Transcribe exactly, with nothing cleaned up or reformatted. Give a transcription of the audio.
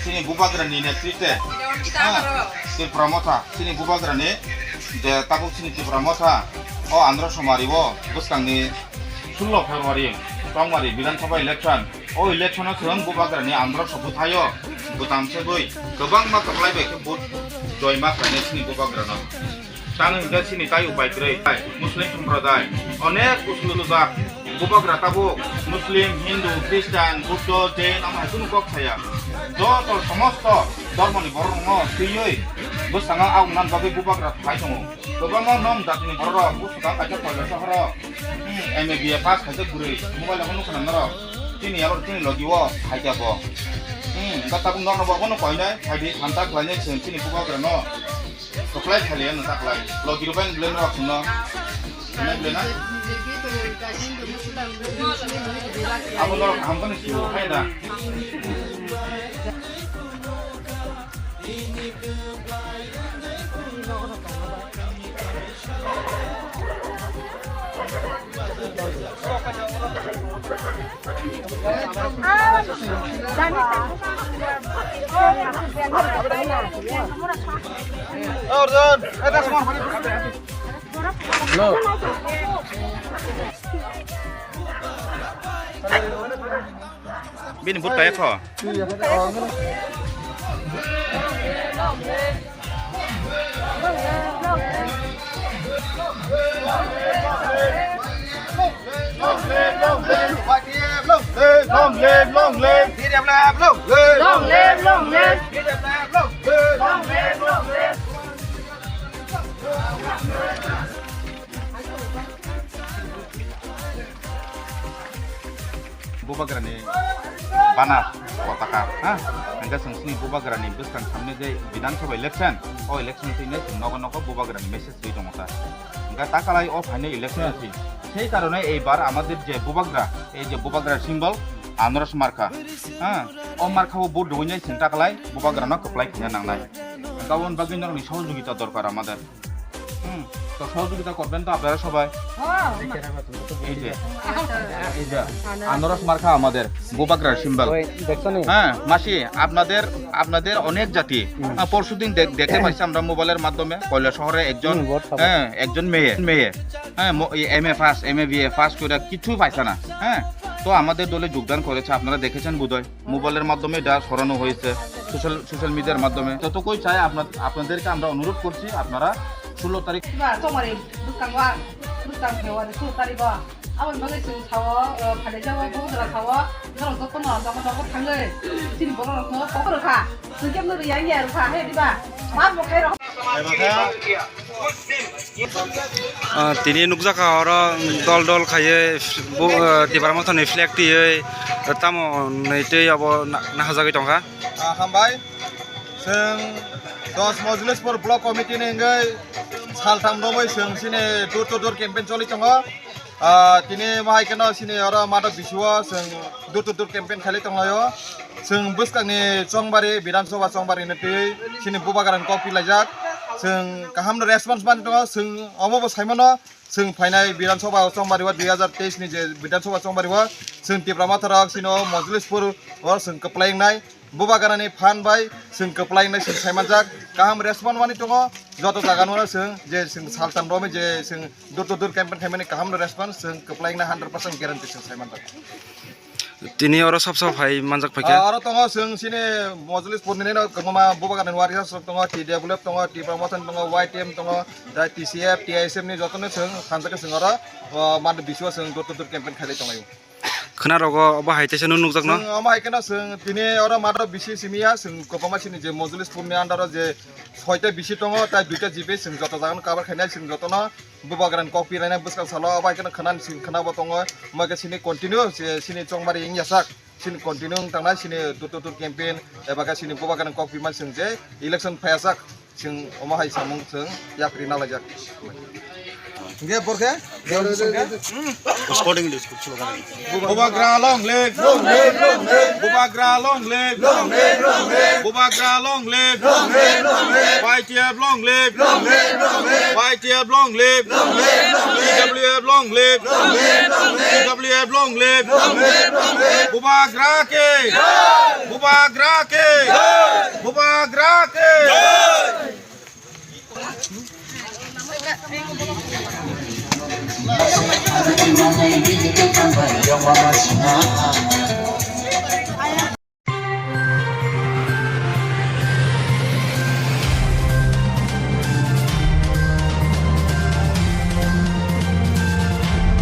Chini Bubagrani netrite, ha, Tipra Motha, chini Bubagrani je tabuk chini Tipra Motha, o Andhra Somari o bwskangni sullo February, Tongmari Bidhan Sabha election, o election o chwng Bubagrani Andhra Sobha thaio, bwtam se bui, kwbangma kwplai bai khe vote joima khlainai chini Bubagrano. Tamo hwnkhe chini tai upai kwrwi, Muslim somproday, onek usulujak, Bubagra tabuk Muslim, Hindu, Christian, Buddho, Jain, amo hai kunu kok saya. Joto somosto dhormoni bororokno twiwi bwskango aung nan bagwi Bubagra phai tongo. Kwbangma nom jatini bororok bwswkang kaisa koilo sohoro, hmm, M A B A pass kaisa bwrwi, mobile o nukha nang norok. Chini aro chini logi o phaikha bo. Hmm, hwnkhe tabuk norokno bo bono koinai, phaidi thanta khlainai chwng chini Bubagrano. Kwplai khali ano ta kwlai. Logi rok bai blend rok no. Ano blend na? Abo norok kaham khe sio, hai da. Bini but kaya kho. Long live, long live. Long live, long live. Long live, long live. Bubagrani bana potaka, ha? Hingke chwng chini Bubagrani bwskang samni je Bidhan Sabha election, o election twi nai chwng nogo nogo Bubagrani message twi tongo ta. Hingke takalai o phainai election twi. Sei karone eibar amader je Bubagra, ei je Bubagra symbol, Andhra Somari marka, ha? O marka o vote rwinai chwng takalai Bubagrano kwplai khaina nangnai. Hingke aboni bagwi norokni sohojogita dorkar amader. হুম, তো সহযোগিতা করবেন তো আপনারা সবাই। এই যে, এই যে, আনারস মার্কা আমাদের বুবাগ্রার সিম্বল। ওই, দেখছো নি? হ্যাঁ, মাসি, আপনাদের, আপনাদের অনেক জাতি। হুম। আহ, পরশুদিন দেখ-, দেখতে পাইছি আমরা মোবাইলের মাধ্যমে, কৈলাসহরে একজন, হুম, বহুত সবাই। হ্যাঁ, একজন মেয়ে, মেয়ে, হ্যাঁ, ম-, এই M A pass, M A B A pass করে কিচ্ছু পাইছে না, হ্যাঁ, তো আমাদের দলে যোগদান করেছে, আপনারা দেখেছেন বোধহয়। মোবাইলের মাধ্যমে এটা ছড়ানো হয়েছে, সোশ্যাল, সোশ্যাল মিডিয়ার মাধ্যমে। ততটুকুই চাই আপনার, আপনাদেরকে আমরা অনুরোধ করছি, আপনারা ষোলো তারিখ Ba, tomari bwskango ang, bwskang phaiwani sultari bo. Aboni bagwi chwng sao, phalai jao, bo jora sao, norok jotono nogo nogo thangwi, chini borok rokno kok rwkha. Chwng khe nw rwya wngya rwkha, he diba? Ma bo khe rok. Ah, tini nukjakha oro dol dol khaiwi bo, ah, Tipra Mothani flag twiwi tamo nwi twi abo na-, nahajagwi tongkha. Ah, hambai. Chwng dos Mojlispur Block Committee ni hwnkhe saltham romwi chwng chini door to door campaign choli tongo. Ah, tini bahai kheno chini oro Madhab B C o chwng door to door campaign khailai tonglaio. Chwng bwskangni Chongbari, Bidhan Sabha Chongbari ni twi chini Bubagrani kok pilaijak. Chwng kaham no response mani tongo, chwng omo bo saimano, chwng phainai Bidhan Sabha Chongbari o dui hazar teis ni je Bidhan Sabha Chongbari o chwng Tipra Motha rok chini o Mojlispur o chwng kwplai wngnai. Bubagrani phan bai chwng kwplai wngnai chwng saimanjak. Kaham response mani tongo, joto jaga no chwng je chwng saltham romwi je chwng door to door campaign khaimani kaham no response chwng kwplai wngnai hundred percent guarantee chwng saimanjak. Tini oro sab sab hai manjak phaikha. Ah, oro tongo chwng chini Mojlispur ni no kwbangma Bubagrani warriors rok tongo, T W F tongo, Tipra Mothani tongo, Y T M tongo, tei T C F, T I S F ni jotono chwng thanjakhe chwng oro, ah, Madhab B C o chwng door to door campaign khailai tonglaio. Khwnarogo obo hai teisa nw nukjakno. Chwng omo hai kheno chwng tini oro Madhab B C simi ya, chwng kwbangma chini je Mojlispur ni under o je soita B C tongo, tai duita G B chwng joto jaga no cover khainai, chwng jotono Bubagrani kok pilainai bwskang salo, obo hai kheno khwnani chwng khwnabo tongo, omo khe chini continue, chini Chongbari wngya sak, chini continue wng tangnai, chini door to door campaign, eba khe chini Bubagrani kok pimani chwng je election phaiya sak. Chwng omo hai samung chwng yapri nalaijak. Hingke borkhe, Recording di school slogan. Bubagra long live! Long live, long live! Bubagra long live! Long live, long live! Bubagra long live! Long live, long live! Y T F long live! Long live, long live! Y T F long live! Long live, long live! T W F long live! Long live, long live! T W F long live! Long live, long live! Bubagra ke! Jai! Bubagra ke! Jai!